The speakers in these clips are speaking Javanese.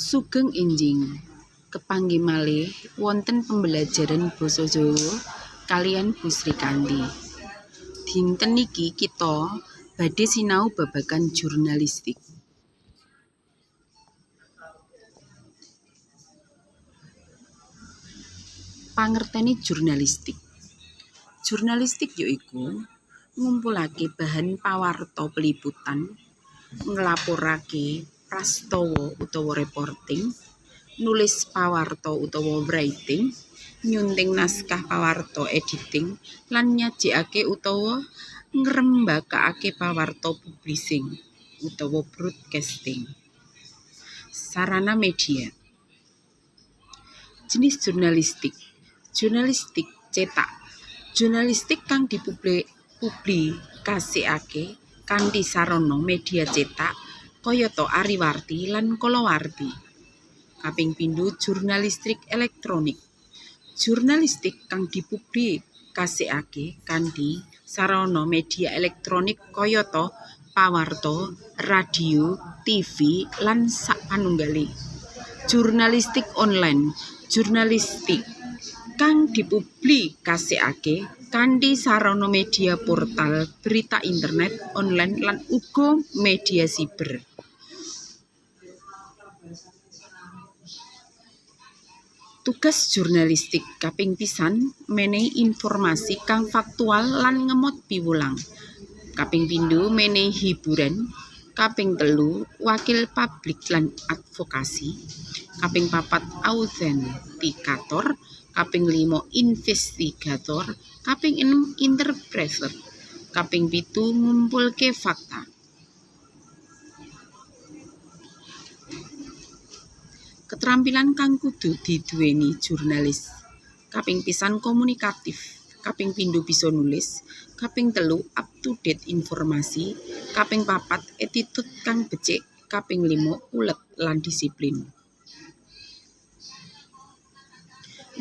Sugeng enjing, kepanggih malih wonten pembelajaran basa Jawa kaliyan Bu Srikanti. Dinten niki kita badhe sinau babagan jurnalistik. Pangertene jurnalistik. Jurnalistik yaiku ngumpulake bahan pawarta peliputan, nglaporake prastawa utawa reporting, nulis pawarta utawa writing, nyunting naskah pawarta editing, lan nyajikake utawa ngrembakakake pawarta publishing utawa broadcasting. Sarana media. Jenis jurnalistik. Jurnalistik cetak. Jurnalistik kang dipublikasikake kanthi sarana media cetak kayata ariwarti lan kalawarti. Kaping pindho jurnalistik elektronik. Jurnalistik kang dipublikasikake kanthi sarana media elektronik kayata pawarta, radio, TV, lan sapanunggale. Jurnalistik online. Jurnalistik kang dipublikasikake kanthi sarana media portal berita internet, online lan uga media siber. Tugas jurnalistik kaping pisan menehi informasi kang faktual lan ngemot piwulang. Kaping pindho menehi hiburan. Kaping telu wakil publik lan advokasi. Kaping papat autentikator. Kaping lima investigator. Kaping enem interpreter. Kaping pitu ngumpulke fakta. Ketrampilan kang kudu diduweni jurnalis. Kaping pisan komunikatif, kaping pindho bisa nulis, kaping telu up to date informasi, kaping papat attitude kang becik, kaping lima ulet lan disiplin.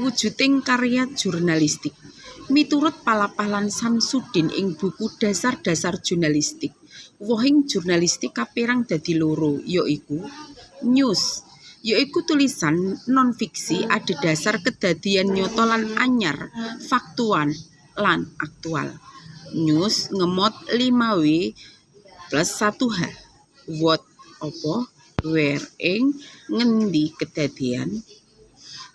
Wujuding karya jurnalistik. Miturut Palapah lan Samsudin ing buku Dasar-dasar Jurnalistik, wohing jurnalistik kaperang dadi loro, yaiku news, yaiku tulisan non-fiksi adhedhasar kedadian nyata lan anyar, faktual lan aktual. News ngemot 5W plus 1H. What apa, where ing ngendi kedadian,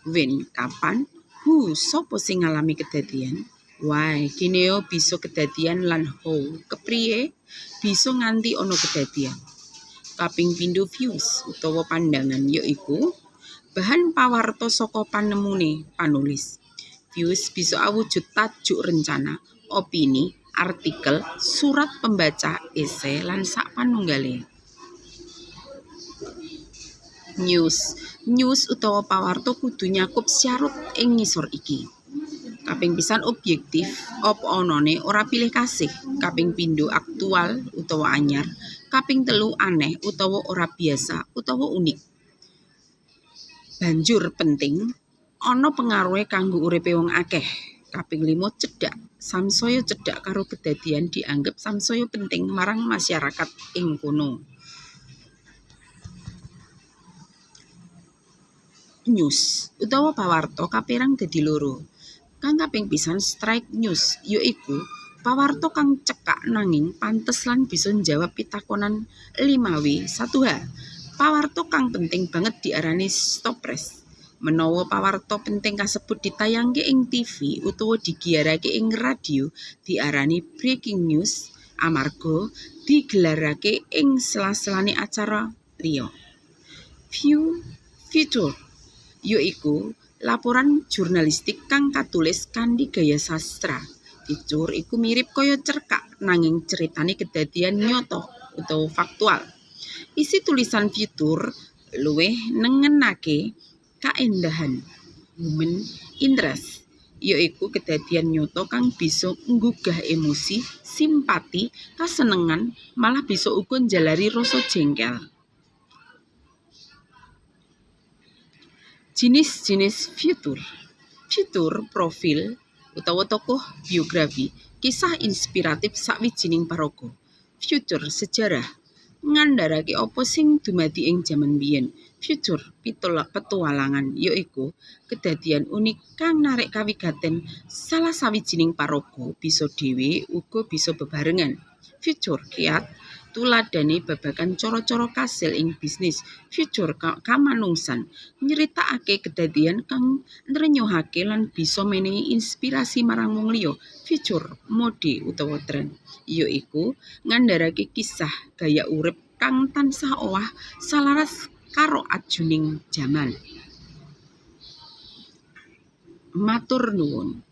when kapan, who sapa sing ngalami kedadian, why kineo bisa kedadian lan how kepriye bisa nganti ana kedadian. Kaping pindho views utawa pandangan yaiku bahan pawarta saka panemune panulis. Views bisa awujud tajuk rencana, opini, artikel, surat pembaca, esai lan sapanunggale. News. News utawa pawarta kudu nyakup syarat ing ngisor iki. Kaping pisan objektif, apa anane ora pilih kasih. Kaping pindho aktual utawa anyar. Kaping telu aneh utawa ora biasa utawa unik. Banjur penting, ana pengaruhe kanggo uripe wong akeh. Kaping lima cedhak, samsaya cedhak karo kedadian dianggep samsaya penting marang masyarakat ing kono. News utawa pawarta kaperang dadi loro. Kang kaping pisan straight news yaiku pawarta kang cekak nanging pantes lan bisa njawab pitakonan 5W 1H. Pawarta kang penting banget diarani stop press. Menawa pawarta penting kasebut ditayangke ing TV utawa digiarake ing radio diarani breaking news amarga digelarake ing sela-selane acara liya. View feature yaiku laporan jurnalistik kang katulis kanthi gaya sastra. Fitur iku mirip kaya cerkak nanging ceritane kedadian nyata utawa faktual. Isi tulisan fitur luwih nengenake kaendahan human interest, yaiku kedadian nyata kang bisa nggugah emosi, simpati, kasenengan, malah bisa uga njalari rasa jengkel. Jinis-jinis fitur. Fitur profil utawa tokoh biografi, kisah inspiratif sawijining paraga. Fitur sejarah, Ngandharake apa sing dumadi ing jaman biyen. Future petualangan, yaiku kedadian unik kang narik kawigaten salah sawijining paraga, bisa dhewe uga bisa bebarengan. Future kiat, tuladhane babagan cara-cara kasil ing bisnis. Future kamanungsan, nyritakake kedadian kang nrenyuhake lan bisa menehi inspirasi marang wong liya. Future mode utawa tren, yaiku ngandharake kisah gaya urip kang tansah owah salaras karo ajuning jaman. Matur nuwun.